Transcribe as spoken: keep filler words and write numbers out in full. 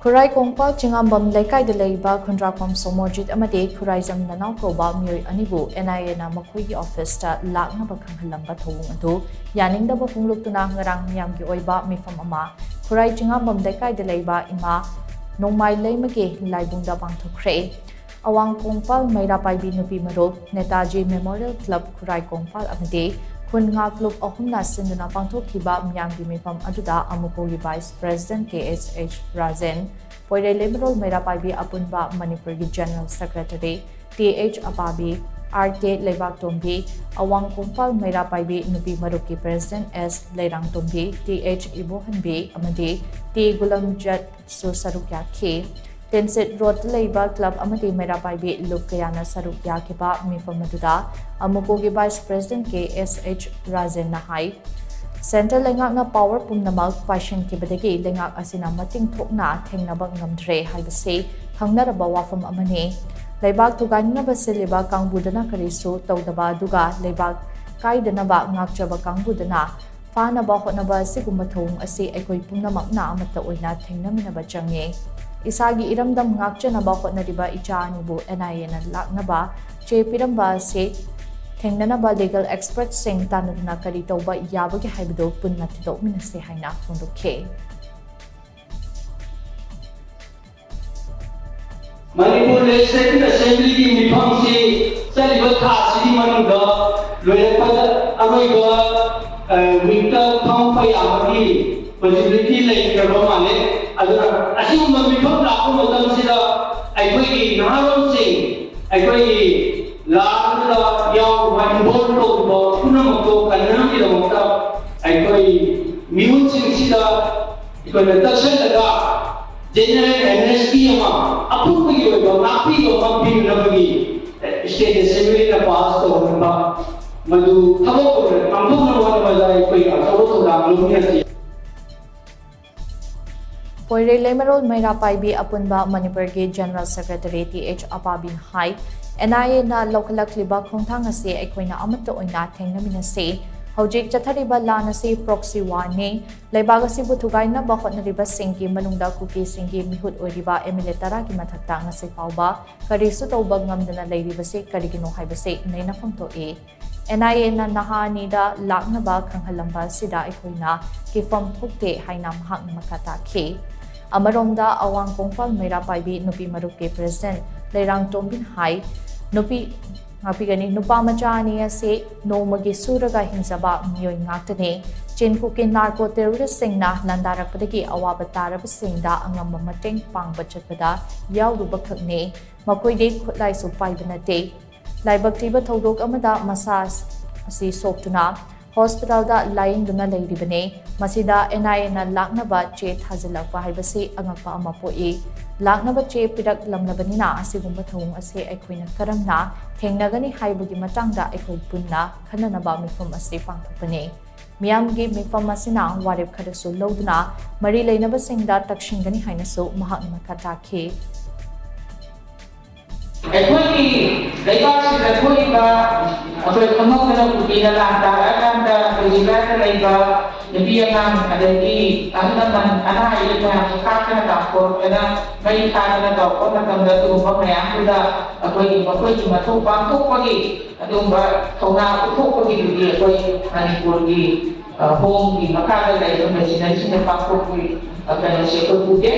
ꯈꯨꯔꯥꯏ ꯀꯣꯡꯄꯥꯜ ꯆꯤꯉꯥꯝꯕꯝ ꯂꯩꯀꯥꯏꯗ ꯂꯩꯕ ꯈꯨꯟꯗ꯭ꯔꯥꯛꯄꯝ ꯁꯣꯃꯣꯔꯖꯤꯠ ꯑꯃꯗꯤ ꯈꯨꯔꯥꯏꯖꯝ ꯅꯅꯥꯎ ꯀꯧꯕ ꯃꯤꯑꯣꯏ ꯑꯅꯤꯕꯨ N I A ꯅ ꯃꯈꯣꯏꯒꯤ ꯑꯣꯐꯤꯁꯇ ꯂꯥꯛꯅꯕ ꯈꯪꯍꯜꯂꯝꯕ ꯊꯧꯑꯣꯡ ꯑꯗꯨ ꯌꯥꯅꯤꯡꯗꯕ ꯐꯣꯡꯗꯣꯛꯇꯨꯅ ꯉꯔꯥꯡ ꯃꯤꯌꯥꯝꯒꯤ ꯑꯣꯏꯕ ꯃꯤꯐꯝ ꯑꯃ ꯈꯨꯔꯥꯏ ꯆꯤꯉꯥꯝꯕꯝ ꯂꯩꯀꯥꯏꯗ ꯂꯩꯕ ꯏꯃꯥ ꯅꯣꯡꯃꯥꯏ ꯂꯩꯃꯒꯤ ꯂꯥꯏꯕꯨꯡꯗ ꯄꯥꯡꯊꯣꯛꯈ꯭ꯔꯦ꯫ ꯑꯋꯥꯡ ꯀꯣꯡꯄꯥꯜ ꯃꯩꯔꯥ ꯄꯥꯏꯕꯤ ꯅꯨꯄꯤ ꯃꯔꯨꯞ, ꯅꯦꯇꯥꯖꯤ ꯃꯦꯃꯣꯔꯤꯌꯦꯜ ꯀ꯭ꯂꯕ ꯈꯨꯔꯥꯏ ꯀꯣꯡꯄꯥꯜ ꯑꯃꯗꯤ ꯈꯨꯟ ꯉꯥꯛꯂꯨꯞ ꯑꯍꯨꯝꯅ ꯁꯤꯟꯗꯨꯅ ꯄꯥꯡꯊꯣꯛꯈꯤꯕ ꯃꯤꯌꯥꯝꯒꯤ ꯃꯤꯐꯝ ꯑꯗꯨꯗ ꯑꯃꯨꯀꯣꯒꯤ vice president K S H Rajen, Poirei Leimarol Meira Paibi ꯑꯄꯨꯟꯕ ꯃꯅꯤꯄꯨꯔꯒꯤ general secretary T H Apabi, R K Leibaktombi, Awang Kongpal Meira Paibi ꯅꯨꯄꯤ ꯃꯔꯨꯞꯀꯤ president S Leirangtombi, T H Ibohanbi ꯑꯃꯗꯤ T ꯒꯨꯂꯝꯖꯠ ꯁꯨ ꯁꯔꯨꯛ ꯌꯥꯈꯤ꯫ ꯇꯦꯟꯁꯤꯠ ꯔꯣꯗꯇ ꯂꯩꯕ ꯀ꯭ꯂꯕ ꯑꯃꯗꯤ ꯃꯩꯔꯥ ꯄꯥꯏꯕꯤ ꯂꯨꯞ ꯀꯌꯥꯅ ꯁꯔꯨꯛ ꯌꯥꯈꯤꯕ ꯃꯤꯐꯝ ꯑꯗꯨꯗ ꯑꯃꯨꯀꯣꯒꯤ vice president K S H ꯔꯥꯖꯦꯟꯅ ꯍꯥꯏ, ꯁꯦꯟꯇ꯭ꯔꯦꯜ ꯂꯩꯉꯥꯛꯅ ꯄꯥꯋꯔ ꯄꯨꯝꯅꯃꯛ ꯄꯥꯏꯁꯤꯟꯈꯤꯕꯗꯒꯤ ꯂꯩꯉꯥꯛ ꯑꯁꯤꯅ ꯃꯇꯤꯡ ꯊꯣꯛꯅ ꯊꯦꯡꯅꯕ ꯉꯝꯗ꯭ꯔꯦ ꯍꯥꯏꯕꯁꯤ ꯈꯪꯅꯔꯕ ꯋꯥꯐꯝ ꯑꯃꯅꯤ꯫ ꯂꯩꯕꯥꯛ ꯊꯨꯒꯥꯏꯅꯅꯕ ꯁꯤꯜꯂꯤꯕ ꯀꯥꯡꯕꯨꯗꯨꯅ ꯀꯔꯤꯁꯨ ꯇꯧꯗꯕ ꯑꯗꯨꯒ ꯂꯩꯕꯥꯛ ꯀꯥꯏꯗꯅꯕ ꯉꯥꯛꯆꯕ ꯀꯥꯡꯕꯨꯗꯨꯅ ꯐꯥꯅꯕ ꯍꯣꯠꯅꯕ ꯑꯁꯤꯒꯨꯝꯕ ꯊꯧꯑꯣꯡ ꯑꯁꯤ ꯑꯩꯈꯣꯏ ꯄꯨꯝꯅꯃꯛꯅ ꯑꯃꯠꯇ ꯑꯣꯏꯅ ꯊꯦꯡꯅꯃꯤꯟꯅꯕ ꯆꯪꯉꯤ꯫ ꯏꯁꯥꯒꯤ ꯏꯔꯝꯗꯝ ꯉꯥꯛꯆꯅꯕ ꯍꯣꯠꯅꯔꯤꯕ ꯏꯆꯥ ꯑꯅꯤꯕꯨ N I A ꯅ ꯂꯥꯛꯅꯕ ꯆꯦ ꯄꯤꯔꯝꯕ ꯑꯁꯤ ꯊꯦꯡꯅꯅꯕ ꯂꯤꯒꯦꯜ ꯑꯦꯛꯁꯄꯔꯠꯁꯤꯡ ꯇꯥꯟꯅꯗꯨꯅ ꯀꯔꯤ ꯇꯧꯕ ꯌꯥꯕꯒꯦ ꯍꯥꯏꯕꯗꯨ ꯄꯨꯟꯅ ꯊꯤꯗꯣꯛꯃꯤꯟꯅꯁꯤ ꯍꯥꯏꯅ ꯐꯣꯡꯗꯣꯛꯈꯤ꯫ ꯃꯅꯤꯄꯨꯔ ꯂꯦꯖꯤꯁꯂꯦꯇꯤꯚ ꯑꯦꯁꯦꯝꯕ꯭ꯂꯤꯒꯤ ꯃꯤꯐꯝꯁꯤ ꯆꯠꯂꯤꯕ ꯊꯥ ꯑꯁꯤꯒꯤ ꯃꯅꯨꯡꯗ ꯂꯣꯏꯔꯛꯄꯗ ꯑꯔꯣꯏꯕ, ꯑ, ꯋꯤꯛꯇ ꯐꯝꯃꯛꯄ ꯌꯥꯕꯒꯤ ꯄꯣꯁꯤꯕꯤꯂꯤꯇꯤ ꯂꯩꯈ꯭ꯔꯕ ꯃꯥꯜꯂꯦ꯫ ꯑꯗꯨꯅ ꯑꯁꯤꯒꯨꯝꯕ ꯃꯤꯐꯝ ꯂꯥꯛꯄ ꯃꯇꯝꯁꯤꯗ ꯑꯩꯈꯣꯏꯒꯤ ꯅꯍꯥꯔꯣꯜꯁꯤꯡ, ꯑꯩꯈꯣꯏꯒꯤ ꯂꯥꯛꯄꯗ ꯌꯥꯎꯔꯤꯕ, ꯏꯟꯚꯣꯜꯕ ꯇꯧꯔꯤꯕ ꯄꯨꯝꯅꯃꯛꯇꯣ ꯀꯟꯅꯕꯒꯤꯗꯃꯛꯇ ꯑꯩꯈꯣꯏ ꯃꯤꯍꯨꯠꯁꯤꯡꯁꯤꯗ ꯑꯩꯈꯣꯏꯅ ꯇꯛꯁꯜꯂꯒ ꯖꯦꯅꯔꯦꯜ ꯑꯦꯝꯅꯦꯁꯇꯤ ꯑꯃ, ꯑꯄꯨꯟꯕꯒꯤ ꯑꯣꯏꯕ ꯉꯥꯛꯄꯤꯕ ꯑꯃ ꯄꯤꯅꯅꯕꯒꯤ ꯁ꯭ꯇꯦꯠ ꯑꯦꯁꯦꯝꯕ꯭ꯂꯤꯅ ꯄꯥꯁ ꯇꯧꯍꯟꯕ, ꯃꯗꯨ ꯊꯕꯛ ꯑꯣꯏꯅ ꯄꯥꯡꯊꯣꯛꯅꯕ ꯍꯣꯠꯅꯕꯗ ꯑꯩꯈꯣꯏ ꯑꯆꯧꯕ ꯊꯧꯗꯥꯡ ꯂꯧꯃꯤꯟꯅꯁꯤ꯫ ꯄꯣꯏꯔꯩ ꯂꯩꯃꯔꯣꯜ ꯃꯩꯔꯥ ꯄꯥꯏꯕꯤ ꯑꯄꯨꯟꯕ ꯃꯅꯤꯄꯨꯔꯒꯤ ꯖꯦꯅꯔꯦꯜ ꯁꯦꯀ꯭ꯔꯦꯇꯔꯤ T H ꯑꯄꯥꯕꯤꯅ ꯍꯥꯏ, N I A ꯅ ꯂꯧꯈꯠꯂꯛꯂꯤꯕ ꯈꯣꯡꯊꯥꯡ ꯑꯁꯤ ꯑꯩꯈꯣꯏꯅ ꯑꯃꯠꯇ ꯑꯣꯏꯅ ꯊꯦꯡꯅꯃꯤꯟꯅꯁꯤ꯫ ꯍꯧꯖꯤꯛ ꯆꯠꯊꯔꯤꯕ ꯂꯥꯟ ꯑꯁꯤ proxy war ꯅꯤ꯫ ꯂꯩꯕꯥꯛ ꯑꯁꯤꯕꯨ ꯊꯨꯒꯥꯏꯅꯕ ꯍꯣꯠꯅꯔꯤꯕꯁꯤꯡꯒꯤ ꯃꯅꯨꯡꯗ ꯀꯨꯀꯤꯁꯤꯡꯒꯤ ꯃꯤꯍꯨꯠ ꯑꯣꯏꯔꯤꯕ MLA ꯇꯔꯥꯒꯤ ꯃꯊꯛꯇ ꯉꯁꯤ ꯐꯥꯎꯕ ꯀꯔꯤꯁꯨ ꯇꯧꯕ ꯉꯝꯗꯅ ꯂꯩꯔꯤꯕꯁꯤ ꯀꯔꯤꯒꯤꯅꯣ ꯍꯥꯏꯕꯁꯤ ꯅꯩꯅꯐꯝ ꯊꯣꯛꯏ꯫ NIA ꯅ ꯅꯍꯥ ꯑꯅꯤꯗ ꯂꯥꯛꯅꯕ ꯈꯪꯍꯜꯂꯝꯕ ꯑꯁꯤꯗ ꯑꯩꯈꯣꯏꯅ ꯀꯤꯐꯝ ꯊꯣꯛꯇꯦ ꯍꯥꯏꯅ ꯃꯍꯥꯛꯅ ꯃꯈꯥ ꯇꯥꯈꯤ꯫ ꯑꯃꯔꯣꯝꯗ ꯑꯋꯥꯡ ꯀꯣꯡꯄꯥꯜ ꯃꯩꯔꯥ ꯄꯥꯏꯕꯤ ꯅꯨꯄꯤ ꯃꯔꯨꯞꯀꯤ president ꯂꯩꯔꯥꯡ ꯇꯣꯝꯕꯤꯅ ꯍꯥꯏ, ꯅꯨꯄꯤ ꯉꯥꯛꯄꯤꯒꯅꯤ꯫ ꯅꯨꯄꯥ ꯃꯆꯥ ꯑꯅꯤ ꯑꯁꯤ ꯅꯣꯡꯃꯒꯤ ꯁꯨꯔꯒ ꯍꯤꯡꯖꯕ ꯃꯤꯑꯣꯏ ꯉꯥꯛꯇꯅꯤ꯫ ꯆꯤꯟ ꯀꯨꯀꯤ narco terrorist ꯁꯤꯡꯅ ꯂꯥꯟꯗꯥꯔꯛꯄꯗꯒꯤ ꯑꯋꯥꯕ ꯇꯥꯔꯕꯁꯤꯡꯗ ꯑꯉꯝꯕ ꯃꯇꯦꯡ ꯄꯥꯡꯕ ꯆꯠꯄꯗ ꯌꯥꯎꯔꯨꯕꯈꯛꯅꯤ꯫ ꯃꯈꯣꯏꯗꯤ ꯈꯨꯠꯂꯥꯏꯁꯨ ꯄꯥꯏꯕ ꯅꯠꯇꯦ꯫ ꯂꯥꯏꯕꯛ ꯊꯤꯕ ꯊꯧꯗꯣꯛ ꯑꯃꯗ ꯃꯁꯥ ꯑꯁꯤ ꯁꯣꯛꯇꯨꯅ hospital ꯗ ꯂꯥꯌꯦꯡꯗꯨꯅ ꯂꯩꯔꯤꯕꯅꯤ꯫ ꯃꯁꯤꯗ NIA ꯅ ꯂꯥꯛꯅꯕ ꯆꯦ ꯊꯥꯖꯤꯜꯂꯛꯄ ꯍꯥꯏꯕꯁꯤ ꯑꯉꯛꯄ ꯑꯃ ꯄꯣꯛꯏ꯫ ꯂꯥꯛꯅꯕ ꯆꯦ ꯄꯤꯔꯛꯂꯝꯂꯕꯅꯤꯅ ꯑꯁꯤꯒꯨꯝꯕ ꯊꯧꯑꯣꯡ ꯑꯁꯤ ꯑꯩꯈꯣꯏꯅ ꯀꯔꯝꯅ ꯊꯦꯡꯅꯒꯅꯤ ꯍꯥꯏꯕꯒꯤ ꯃꯇꯥꯡꯗ ꯑꯩꯈꯣꯏ ꯄꯨꯟꯅ ꯈꯟꯅꯅꯕ ꯃꯤꯐꯝ ꯑꯁꯤ ꯄꯥꯡꯊꯣꯛꯄꯅꯤ꯫ ꯃꯤꯌꯥꯝꯒꯤ ꯃꯤꯐꯝ ꯑꯁꯤꯅ ꯋꯥꯔꯦꯞ ꯈꯔꯁꯨ ꯂꯧꯗꯨꯅ ꯃꯔꯤ ꯂꯩꯅꯕꯁꯤꯡꯗ ꯇꯛꯁꯤꯟꯒꯅꯤ ꯍꯥꯏꯅꯁꯨ ꯃꯍꯥꯛꯅ ꯃꯈꯥ ꯇꯥꯈꯤ꯫ ꯑꯩꯈꯣꯏꯒꯤ ꯂꯩꯕꯥꯛꯁꯤꯗ ꯊꯣꯛꯏꯕ ꯑꯩꯈꯣꯏ ꯈꯪꯍꯧꯗꯅ ꯀꯨꯀꯤꯅ ꯂꯥꯟ ꯇꯥꯔꯛꯑꯀꯥꯟꯗ ꯑꯩꯈꯣꯏ ꯖꯤꯂꯥꯗ ꯂꯩꯕ ꯅꯨꯄꯤ ꯑꯉꯥꯡ, ꯑꯗꯒꯤ ꯑꯍꯜ ꯂꯃꯟ, ꯑꯅꯥ ꯑꯌꯦꯛ ꯃꯌꯥꯝꯁꯦ ꯈꯥꯛꯇꯅ ꯇꯥꯟꯊꯣꯔꯛꯇꯅ, ꯃꯩ ꯊꯥꯗꯅ ꯇꯧꯔꯛꯄ ꯃꯇꯝꯗ ꯑꯗꯨꯒꯨꯝꯕ ꯃꯌꯥꯝꯗꯨꯗ ꯑꯩꯈꯣꯏꯒꯤ ꯃꯈꯣꯏꯒꯤ ꯃꯊꯧ ꯄꯥꯡꯊꯣꯛꯄꯒꯤ ꯑꯗꯨꯒꯨꯝꯕ ꯊꯧꯅꯥ ꯎꯠꯊꯣꯛꯄꯒꯤꯗꯨꯗꯤ ꯑꯩꯈꯣꯏ ꯃꯅꯤꯄꯨꯔꯒꯤ, ꯑ, ꯍꯣꯝꯒꯤ ꯃꯈꯥꯗ ꯂꯩꯕ ꯃꯦꯆꯤꯅꯔꯤꯁꯤꯡꯅ ꯄꯥꯡꯊꯣꯛꯄꯒꯤ, ꯑ, ꯀꯩꯅꯣꯁꯦ ꯑꯩꯈꯣꯏ ꯎꯗꯦ꯫